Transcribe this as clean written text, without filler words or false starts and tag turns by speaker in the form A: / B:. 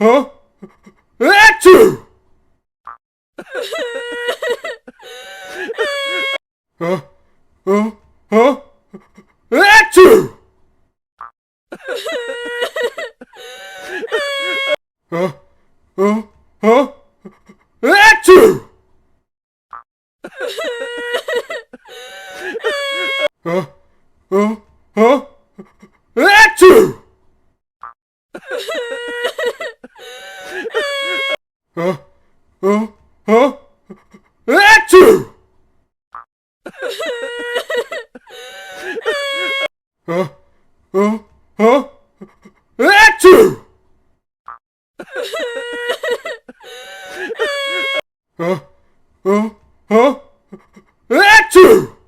A: Huh? Achoo! Huh? Huh? Huh? Achoo! Huh? Huh? Huh? Achoo! Huh? Huh? Huh? Achoo! Huh? Huh? Huh? Achoo! Huh? Huh? Huh? Achoo! Huh? Huh? Huh? Achoo!